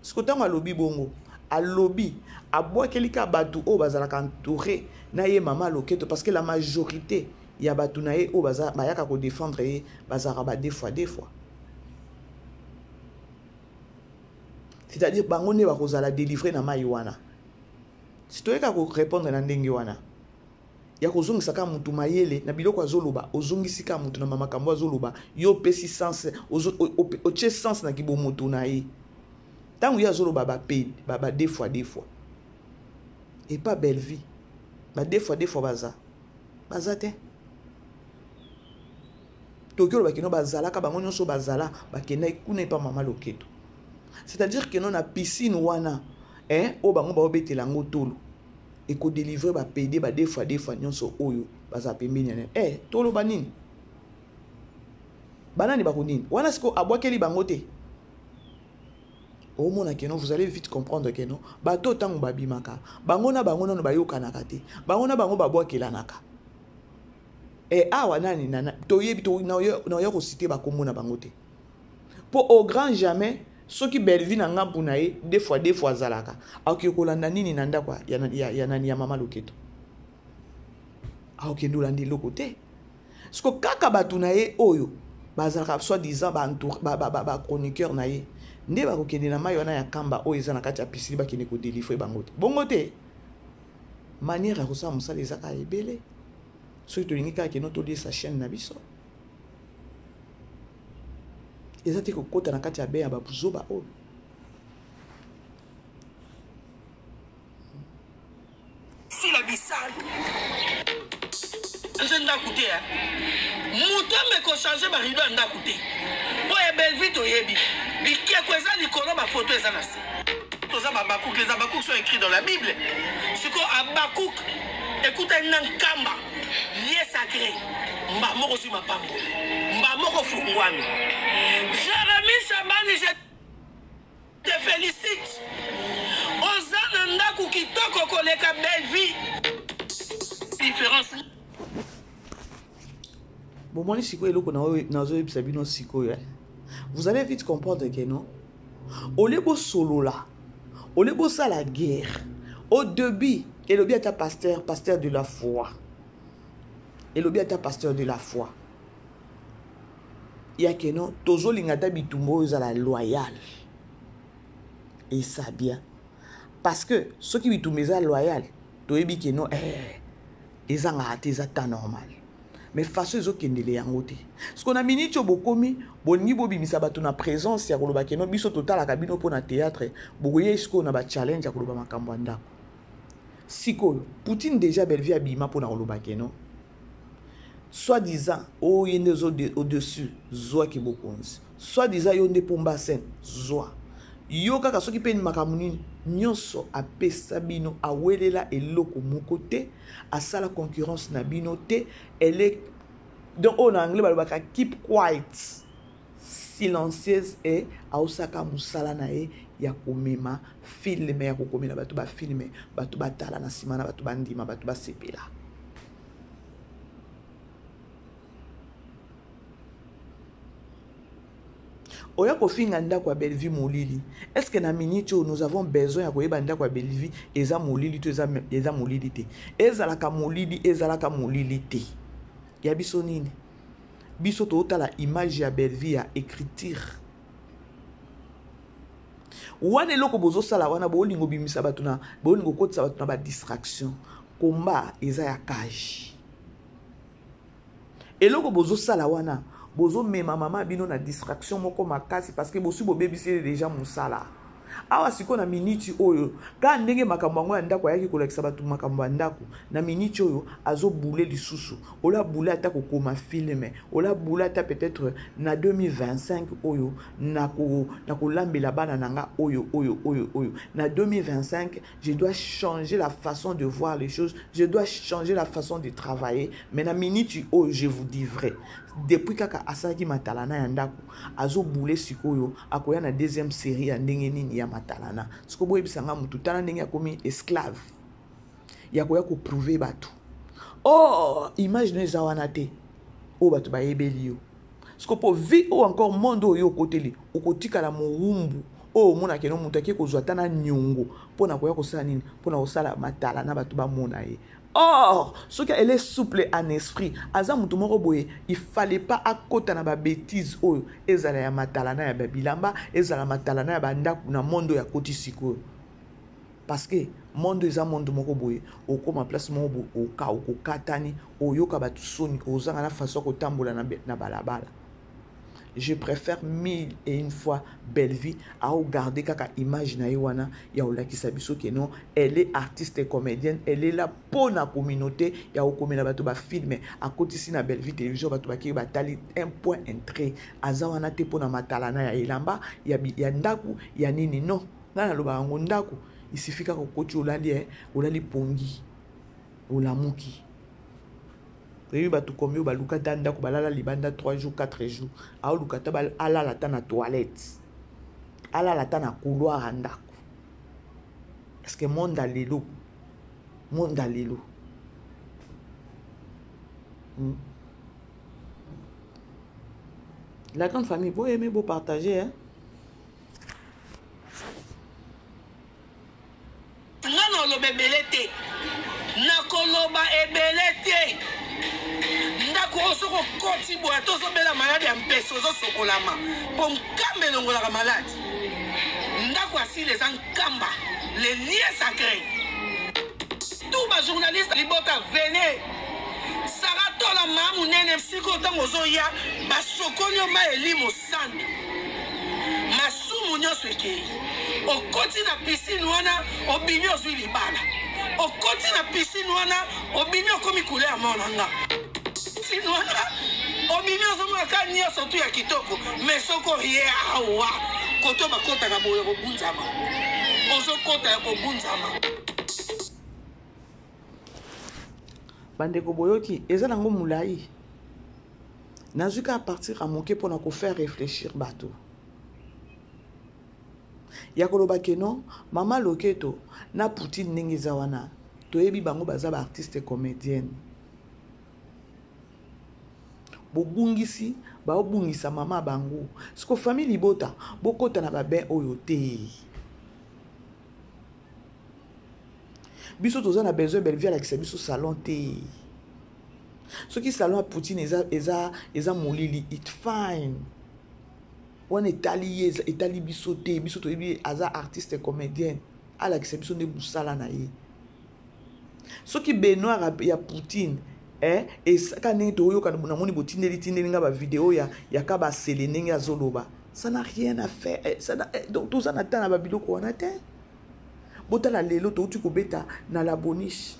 [SPEAKER 2] Siko ntango alobi bongo, Alobi abwakeli ka bato oyo bazalaka entouré na ye mama loketo, parce que la majorité ya bato na ye oyo bayaka kodefendre ye bazalaka ba deux fois deux fois, c'est-à-dire bango nde bakozala délivré na mai wana. Si toyeka korépondre na ndenge wana ya kozongisa kaka mutu mayele na biloko azoloba, ozongisi kaka mutu na makambo azoloba, yo opesi sens, otie sens na kibomoto na ye. Ntango ye azoloba ba deux fois deux fois, et pas belle vie, ba deux fois deux fois baza te. Toki oloba kino bazalaka bango nyonso bazala bakendaki kuna epa mama loketo, c'est-à-dire kino na piscine wana oyo bango baobetela yango tolo ekodelivre bapede ba deux fois deux fois nyonso oyo baza pembeni ya nani. Toloba nini, banani bakonini wana siko abwakeli bango te. Omona ke non, vous allez vite comprendre que non, bato ntango babimaka bango na bango nano bayokanaka te, bango na bango babwakelanaka. Awa nani toyebi naoya kosite bakombo na bango te, po au grand jamais soki Bellevue na ngambu na ye deux fois deux fois azalaka akoki kolanda nini na ndako ya nani ya mama loketo, akokende olanda eloko te. Siko kaka bato na ye oyo bazalaka soi-disant ba chroniqueur na ye nde bakokende na mai wana ya kamba oyo eza na kati ya piscine, bakende kodelivre bango te. Bongo te, manière ya kosala mosala eza kaka ebele. Soki tolingi kaka keno toliesa chaîne na biso, eza te kokota na kati ya be ya babuzoba oyo.
[SPEAKER 3] Sila bisalo nze ndako te, moto ame kochange barido ya ndako te, mpo ya Bellevue toyebi bikeko eza likolo, bafoto eza na se. Toza babakuk, les Abakouk sont écrits dans la Bible. Sikoyo Abakuk ekutani na Nkamba, lieu sacré, mba moko zwi mapango, mba moko fungwami. Jérémi Shabani, je te félicite, oza na ndako kitoko koleka Bellevue, différence.
[SPEAKER 2] Bomoni sikoyo eloko nazoyebisa bino sikoyo, vous allez vite comprendre que non, au lieu bosolola, au lieu bosala guerre au début, elobi ata pasteur de la foi, elobi ata pasteur de la foi ya ke non, tozolinga ata bitumba oyo ezala loyal. Esa bien, parce que soki bitumba eza loyal, toyebi ke non, ezangaka te, eza temps normal. Mais façon ezokendele yango te. Siko na miniti oyo bokomi bolingi bobimisa bato na présence ya koloba keno biso totalaka bino mpo na théâtre, bokoyei sikoyo na bachallenge ya koloba makambo ya ndako. Sikoyo Poutine déjà Bellevue abima mpona koloba keno soi-disant oyo ye nde ozo au-dessus, zwaki bokonzi, soi-disant yo nde pomba scène, zwa yo kaka soki mpe makambo nini nyonso apesa bino, awelela eloko moko te, asala concurrence na bino te. Elle est donc oyo na anglais balobaka keep quiet, silencieuse, e aosaka mosala na ye ya komema film, ya kokomela bato bafilme, bato batala na nsima na bato bandima, bato basepela. Oya kofinga ndako ya Bellevue molili, est ce que na minute oyo nous avons besoin ya koyeba ndako ya Bellevue eza molili to eza molili te? Ezalaka molili, ezalaka molili te, ya biso nini? Biso totala image ya Bellevue ya écriture wana. Eloko bozosala wana, bolingo obimisa bato na bolingo okotisa bato na badistraction. Komba eza ya cage. Eloko bozosala wana, bozomema mama bino na distraction moko makasi, parce que bosi bobebisi déjà mosala awa. Sikoyo na miniti oyo, kaka ndenge makambo yango ya ndako ayaki kolakisa bato makambo ya ndako, na miniti oyo azobule lisusu, ola bule ata kokoma film, ola bule ata peut-être na 2025 oyo nakolambela bana na nga oyo oyo oyo oyo. Na 2025, je dois changer la façon de voir les choses, je dois changer la façon de travailler. Mais na miniti oyo, je vous dis vrai, depuis kaka asalaki matalana ya ndako, azobule sikoyo akoya na deuxième série ya ndenge nini ya matalana. Sikoyo boyebisanga, motu tala ndenge akomi esclave ya koya koprouve bato. Oh, image no eza wana te oyo bato bayebeli yo. Siko mpo vie oyo encore, monde oyo okoteli, okotikala mowumbu. Oyo omona que non moto ake kozwa ata na niongo mpo na koya kosala nini? Mpo na kosala matala na bato bamona ye. Or, soki elle est souple en esprit, aza moto moko boye, il fallait pas akota na ba bêtises oyo, ezala ya matala na ya ba bilamba, ezala matala na ya ba ndako na monde oyo akoti sikoyo. Parce que monde eza monde moko boye, okoma place moko boye, oka okokatani, oyoka bato soni, ozanga na façon ya kotambola na balabala. Je préfère mille et une fois Bellevue à garder kaka image na ye wana ya olakisa biso que non, elle est artiste et comédienne, elle est là pour la communauté ya okomela bato ba film akotisi na Bellevue télévision bato bakei batali un point un trait, aza wana te pona matalana ya elamba ya, ya ndaku ya nini. Non, nga naloba yango ndaku il suffit kaka okoti olali, eh, olali pongi olamuki. Oyebi bato combien baluka ata ndako balala libanda 3 jours 4 jours, aoluka ata alala ata na toilette, alala ata na couloir ya ndako. Parce que monde ya lelo, monde ya lelo. La grande famille, bo aimer, bo partager, hein?
[SPEAKER 3] Nga na oloba ebele te, nakoloba ebele te. Ndako oyo soki okoti boye ata ozobela maladi ya mpese ozosokolama, mpo nkamba elongolaka maladi. Ndako asili eza nkamba, le lien sacré. Tout ba journaliste libota venez. Sarah Tola maa monene sikoyo ntango ozoya basokoli yo mai elimo santu, masumu nyonso ekei. Okoti na piscine wana obimi ozwi libala, okoti na piscine wana obimi okomi couleur mona nga piscine wana obimi ozomona ka nyonso tu ya kitoko, mais soki oye awa koto bakotaka boye kobunzama, ozokota ya kobunzama.
[SPEAKER 2] Bandeko boyoki eza nango molai, nazwi kaka partir ya moke mpona kofaire réfléchir bato ya koloba ke non, mama Loketo na Poutine ndenge eza wana toyebi bango baza ba artiste comédienne, bobungisi baobungisa mama bango. Siko famille libota bokota na babain oyo te. Biso toza na besoin Bellevue alakisa biso salon te. Soki salon ya Poutine eza, eza, eza molili, it fine. Wana etali ye, etali biso te. Biso toyebi aza artiste comédienne, alakisa biso nde mosala na ye. Soki baignoire ya Poutine, eh, esaka ndenge toyoka, namoni botindeli tindeli nga ba video ya, ya kabasele ndenge azoloba, ça n'a rien à faire, eh, ça n'a, eh, donc toza na temps na ba biloko wana te. Botala lelo touti kobeta na la boniche,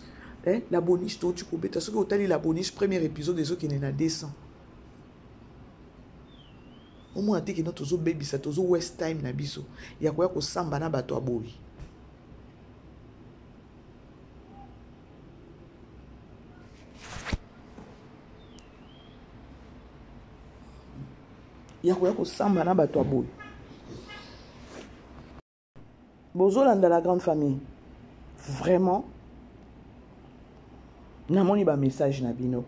[SPEAKER 2] eh, la boniche touti kobeta. Soki otali la boniche premier épisode ezokende na 200, omona te kino tozobebisa, tozo waste time na biso ya koya kosamba na bato ya boye. Ya koya kosamba na bato ya boye. Bozolanda la grande famille, vraiment namoni ba message na bino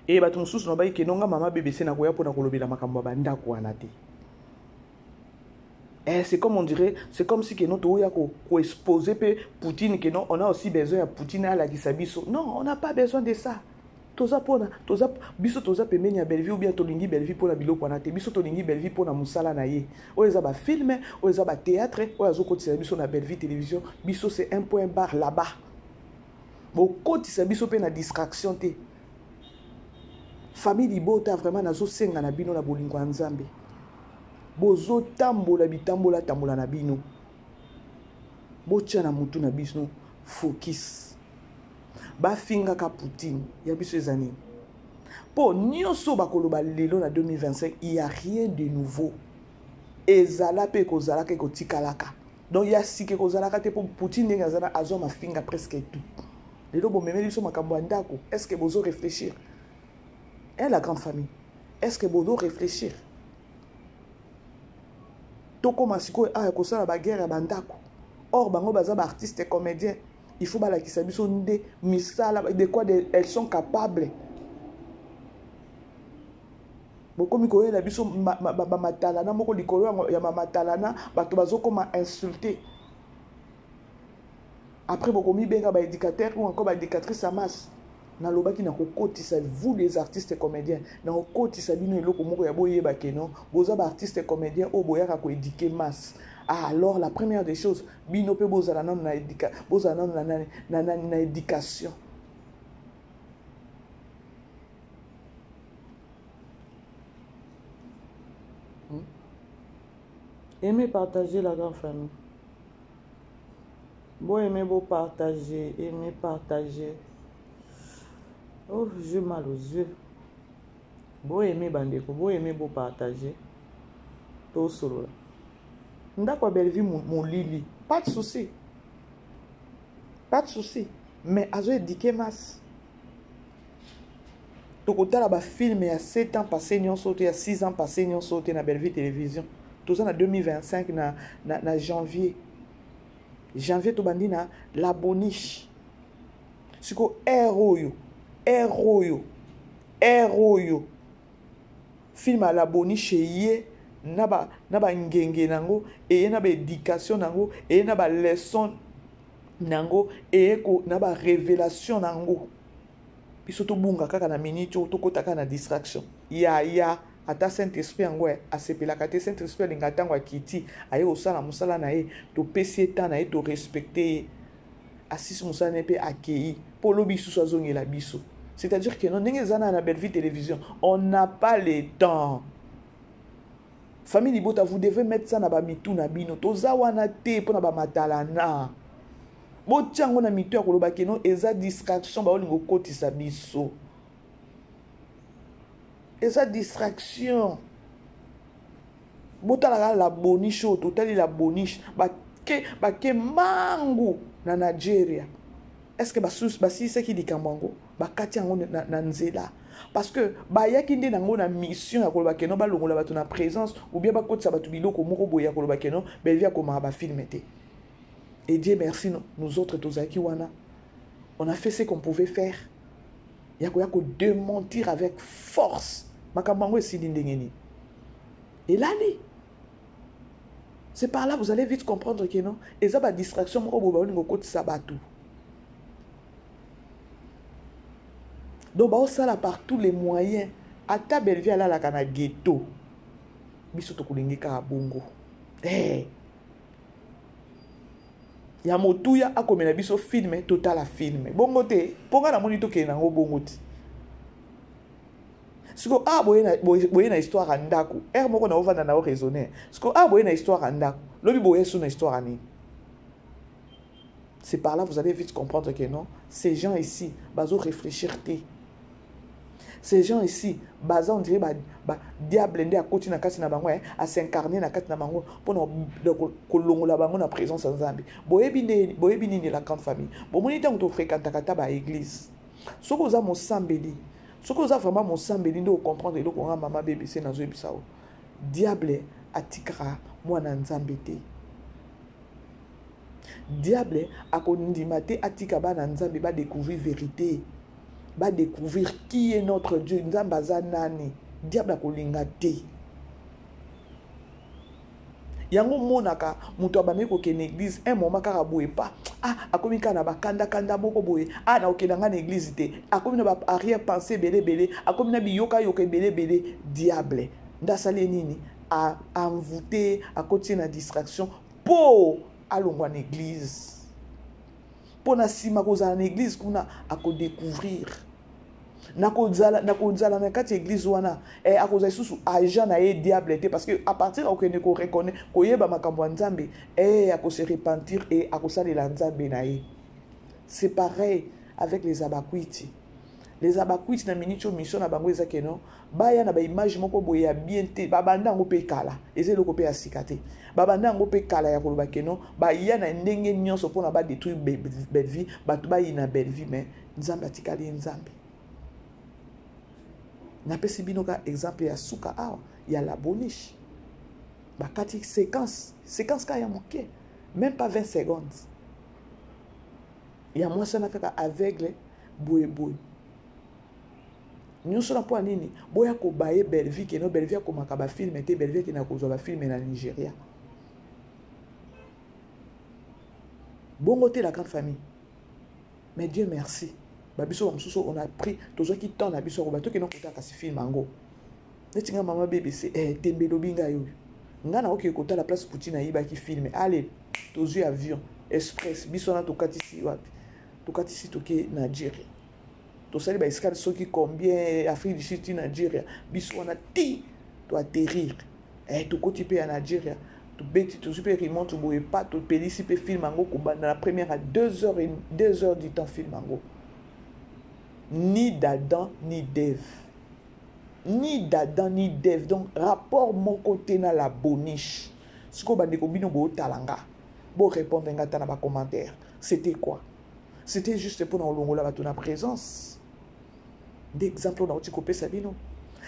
[SPEAKER 2] e bato mosusu nabaki ke nonga mama BBC nakoya mpona kolobela makambo ya bandako wana te. Eh, c'est comme on dirait, c'est comme si que nous toya ko ko exposer pe Poutine que non, on a aussi besoin ya Poutine alakisa biso. Non, on n'a pas besoin de ça. Toza pona, toza biso toza pembeni ya Bellevue ou bien tolingi Bellevue pona biloko wana te. Biso tolingi Bellevue pona musala na ye. Oyo eza ba film, oyo eza ba théâtre, oyo azokotisa biso na Bellevue télévision. Biso c'est un point barre là-bas. Bokotisa biso pe na distraction te. Famille libota vraiment nazosenga na bino na bolingo ya Nzambe. Bozotambola bitambola tambola na bino. Botia na mutu na biso focus. Bafingaka Poutine ya biso eza nini? Po nyonso bakoloba lelo na 2025, il y a rien de nouveau. Ezala pe ekozalaka ekotikalaka. Donc ya sika ekozalaka te po Poutine ndenge aza na azwa mafinga presque tout. Lelo bomemeli biso makambo ya ndako, est-ce que bozo réfléchir? Hein, la grande famille, est-ce que bozo réfléchir? Tokoma sikoyo awa kosala ba guerre ya bandako. Or bango baza ba artistes comédiens. Il faut balakisa biso nde misala de quoi de, elles sont capables. Bokomi koyela biso bamatalana moko likolo ya bamatalana, bato bazokoma insulte. Après bokomibenga ba éducateur ou encore ba éducatrice à masse. Nalobaki na kokotisa vous les artistes comédiens, na kokotisa bino eloko moko ya boyeba ke non, boza ba artistes comédiens oyo boyaka koéduquer masse. Ah, alors la première des choses, bino pe bozala nanu na éduca, bozala nanu na nani, na nani, na éducation. Aimez, partager la grande famille. Bon, aimez, beau partager, aimez, partager. Oh, j'ai mal aux yeux. Bon, aimez, bandeko, bon, aimez, beau partager. Tout solo là. Ndako ya Bellevue molili, pas de souci. Pas de souci. Mais azo éduquer masse. Tokotala ba film ya 7 ans passé nyonso te, ya 6 ans passé nyonso te na Bellevue Télévision. Toza na 2025 na janvier. Janvier tobandi na la boniche. Siko air oyo, air oyo, air oyo. Film à la boniche ye na ba, na ba ngenge nango, eye na ba éducation nango, eye na ba leçon nango, eye ko na ba révélation nango. Biso tobunga kaka na minute oyo, tokota kaka na distraction. Ya, ya, ata Saint-Esprit yango asepelaka te. Saint-Esprit alinga ntango akiti, aye kosala mosala na ye, topesi ye temps na ye, torespecte ye. Asisi mosala na ye mpe akei, mpo lobi lisusu azongela biso. C'est-à-dire que non, ndenge eza na na Bellevue Télévision, on n'a pas le temps. Famille Libota, vous devez mettre ça na ba mitu na bino. Toza wana te mpo na ba matalana. Botia yango na mitu ya koloba ke non, eza distraction, ba olingo kotisa biso. Eza distraction. Botalaka la boniche oyo, totali la boniche. Bake mangu na Nigeria. Est-ce que basilisaki likambo yango? Bakati yango na nzela. Parce que bayaki nde nango na mission ya koloba ke non, balongola bato na présence, ou bien bakotisa bato biloko moko boye ya koloba ke non, Bellevue akomaka ba film te. Et Dieu merci, nous autres tozalaki wana, on a fait ce qu'on pouvait faire. Ya koya ko démentir avec force. Makambo yango esili ndenge nini? Elali. C'est par là vous allez vite comprendre que non, eza ba distraction moko boye baolingo kotisa bato. Donc baosala par tous les moyens. Ata Bellevue alalaka na ghetto. Biso tokolingi kaka bongo. Hey. Ya motuya akomela biso film, totala film. Bongo te, mpo nga namoni tokende nango bongo te. Siko, ah, boye na, boye, boye na histoire ya ndako. Heure moko na ovanda na o raisonner. Siko, ah, boye na histoire ya ndako. Lobi boye sous na histoire ya nini? C'est par là vous allez vite comprendre que non, ces gens ici, bazo réfléchir te. Ces gens ici, baza on dirait ba, ba diable nde akoti na kati na bango, hein, a s'incarner na kati na bango pour na, na ko, kolongola bango na présence ya Nzambe. Boyebi nde, boyebi nini la grande famille. Bomoni ntango to fréquentaka ta ba église. Soki oza mosambeli, soki oza vraiment mosambeli nde ocomprendre eloko nga mama BBC nazoyebisa yo. Diable atikaka mwana Nzambe te. Diable akondima te atika bana Nzambe ba découvrir vérité. Ba découvrir qui est notre Dieu. Nzambe aza nani. Diable akolinga te. Yango monaka moto abandaki kokende église un moment kaka boye pa, ah, akomi kaka na bakanda-kanda moko boye, ah, na kokende nga na église te, akomi na ba arrière pensée ebele ebele, akomi na biyoka-yoka ebele ebele. Diable nde asali ye nini? A envoûté, akoti na distraction po alongwa na église. Po na nsima kozala na église kuna akodécouvrir. Na kozala, na kozala na kati ya église wana, eh, akozala lisusu agent na ye diable te, parce que à partir ya kokende ko reconnaître, koyeba makambo ya Nzambe, eh, ako se repentir et akosalela Nzambe na ye. C'est pareil avec les abakwiti. Les abakwiti na minute oyo mission na bango eza ke non, baya na ba image moko boye ya bien te, ba banda yango pe kala, eza eloko pe ya sika te. Ba banda yango pe kala ya koloba ke non, baya na ndenge nyonso mpona ba détruire Bellevue, bato bayina Bellevue, mais Nzambe atikali ye Nzambe. Napesi bino ka exemple ya suka awa ya la boniche. Bakati séquence, séquence ka ya moke, même pas 20 secondes. Ya mwasi wana kaka aveugle boye boye. Nyonso na mpo ya nini? Boya kobaye Bellevue keno Bellevue akomaka ba film te, Bellevue akenda kozwa ba film na Nigeria. Bongo te la grande famille. Mais Dieu merci. Ba biso ba mosusu on a pris tozwaki temps na biso koba tokenda kotala kasi film yango. Neti nga mama BBC eh tembe elobi ngai oyo. Nga na oke kotala place Poutine ayibaki film. Allez, tozwi avion express biso wana tokatisi wapi? Tokatisi toke Nigeria. Tosali ba escale soki combien Afrique du Sud ti Nigeria. Biso wana ti to atterrir. Eh tokoti pe ya Nigeria. Tobeti tozwi pe remote boye pa topelisi pe film yango kobanda na première à 2 heures et 2 heures du temps film yango. Ni d'Adam ni d'Ève. Ni d'Adam ni d'Ève. Donc rapport moko te na la boniche. Sikoyo bandeko bino bootala nga. Bo répondre nga ata na ba commentaires. C'était quoi? C'était juste pour na olongola bato na présence. Nde exemple oyo nauti kopesa bino.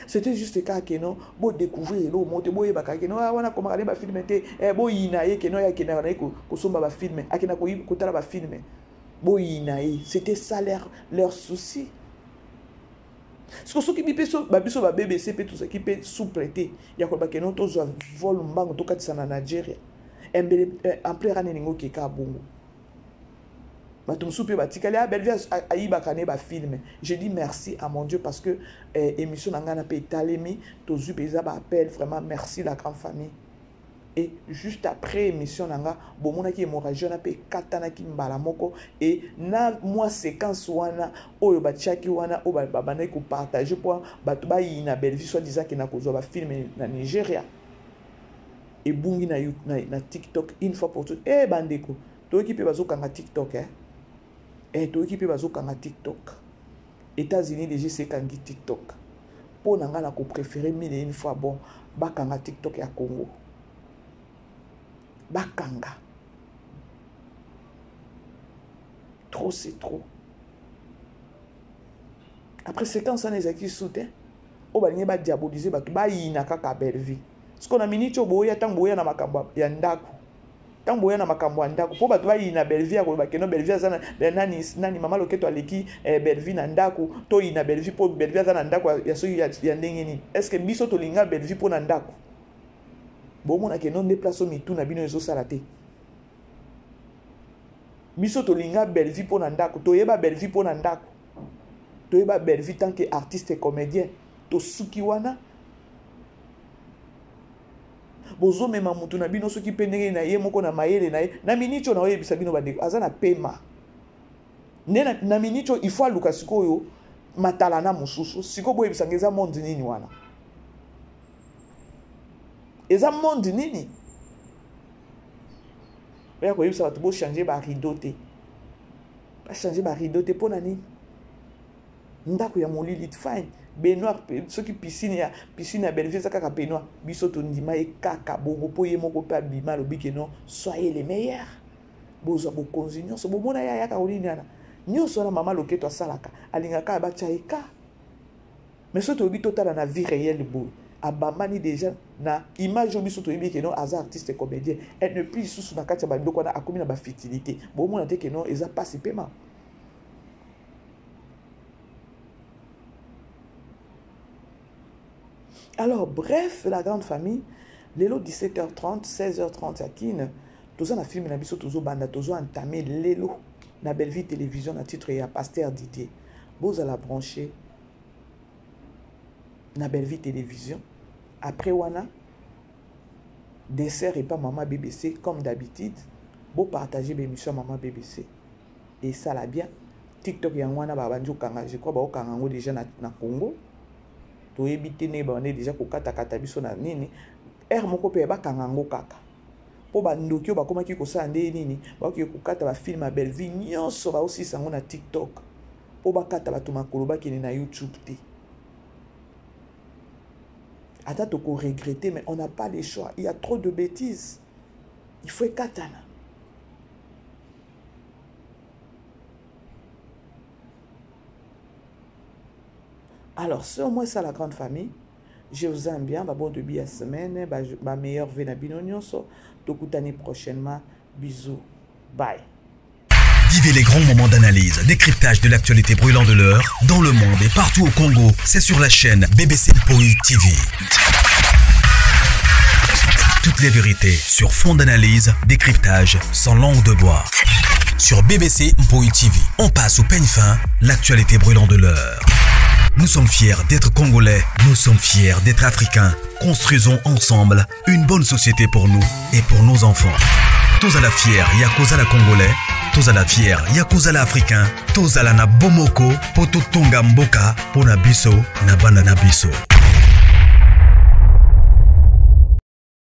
[SPEAKER 2] C'était juste kaka ke non, bo découvrir eloko moko te, boyebaka ke non, ah, wana akomaka ne ba film te, eh, boyina ye ke non, ye akendaka na ye kosomba ba film, akenda kotala ba film. Boyina ye. C'était ça leur souci. Siko soki biso ba biso ba BBC pe tozalaki pe souple te ya koloba ke non tozwa vol mbango tokatisa na Nigeria. Embele eh, ampleur wana elingi okeka bongo. Bato mosusu mpe batikali ah, Bellevue ayibaka ne bafilme. Je dis merci à mon Dieu parce que eh, émission na ngai na mpe etalemi, tozwi mpenza baappel, vraiment merci la grande famille. Et juste après émission na nga bomonaki hémorragie wana mpe ekatanaki mbala moko et na mwa séquence wana oyo batiaki wana oyo babandaki kopartage mpo bato bayina Bellevue soit disant akenda kozwa bafilme na Nigeria ebungi na, na, na TikTok une fois pour toutes. Eh bandeko, toyoki mpe bazokanga TikTok eh? Eh, toyoki mpe bazokanga TikTok. États-Unis déjà ekangi TikTok. Mpo na ngai na kopréféré mille et une fois bon bakanga TikTok ya Congo. Bakanga. Trop c'est trop. Après séquence wana ezalaki su te. Oyo balingi badiaboliser bato bayina kaka Bellevue. Sikoyo na minute oyo boya ntango boya na makambo ya ndako. Ntango boya na makambo ya ndako mpo bato bayina Bellevue ya koloba keno Bellevue aza na nani, nani mama Loketo aleki eh, Bellevue na ndako toyina Bellevue mpo Bellevue aza na ndako ya soki ya, ya ndenge nini? Est-ce que biso tolinga Bellevue mpo na ndako? Bomona keno nde place oyo mitu na bino ezosala te. Biso tolinga Bellevue mpo na ndako, toyeba Bellevue mpo na ndako, toyeba Bellevue tant que artiste et comédien, tosuki wana. Bozomema mutu na bino soki mpe ndenge na ye moko na mayele na ye na miniti oyo naoyebisa bino bandeko aza na pema nde na, na miniti oyo il faut aluka sikoyo matalana mosusu. Sikoyo boyebisa nga eza monde nini wana? Eza monde nini? Oya koyebisa bato bochange ba rideau te, bachange ba rideau te mpo na nini? Ndako ya molili fine baignoire soki piscine ya piscine ya Bellevue eza kaka baignoire, biso tondima ye kaka bongo mpo ye moko mpe abima alobi ke non, soyez les meilleurs, bozwa bokonzi nyonso. Bomona ye ayaka konini wana nyonso wana mama Loketo asalaka, alingaka batya ye ka. Mais soki toyebi totala na vie réelle boye, abambani déjà na image oyo biso toyebi ke non aza artiste comédien, elle ne plus lisusu na kati ya babiloko wana, akomi na bafutilité. Bomona te ke non eza pasi pema. Alors bref, la grande famille, lelo 17h30, 16h30 à Kin, toza na film na biso tozo banda, tozo entamer lelo na Bellevue Télévision na titre ya Pasteur Didier. Bozala branché na Bellevue Télévision. Après wana dessert et pas maman BBC comme d'habitude. Bo partager l'émission maman BBC et ça la bien. TikTok yango wana babandi kokanga, je crois baokanga yango déjà na, na Congo. Toyebi te ndenge babandi déjà kokatakata biso na nini. Heure moko mpe bakanga yango kaka mpo bandoki oyo bakomaki kosala nde nini, bakoki kokata bafilme ya Bellevue nyonso baosilisa yango na TikTok mpo bakata bato makolo bakende na YouTube te. Ata toko regretter, mais on n'a pas le choix. Il y a trop de bêtises. Il faut ekatana. Alors, c'est au moins ça la grande famille. Je vous aime bien. Bah, bon début à semaine. Bah, bah, meilleur vœu na bino nyonso. Tokutani prochainement. Bisous. Bye.
[SPEAKER 1] Vivez les grands moments d'analyse, décryptage de l'actualité brûlante de l'heure, dans le monde et partout au Congo. C'est sur la chaîne BBC Mpoi TV. Toutes les vérités sur fond d'analyse, décryptage, sans langue de bois. Sur BBC Mpoi TV, on passe au peigne fin l'actualité brûlante de l'heure. Nous sommes fiers d'être Congolais, nous sommes fiers d'être Africains. Construisons ensemble une bonne société pour nous et pour nos enfants. Tozala fier ya kozala Congolais, tozala fier ya kozala Africain, tozala na bomoko po totonga mboka po na biso na bana na biso.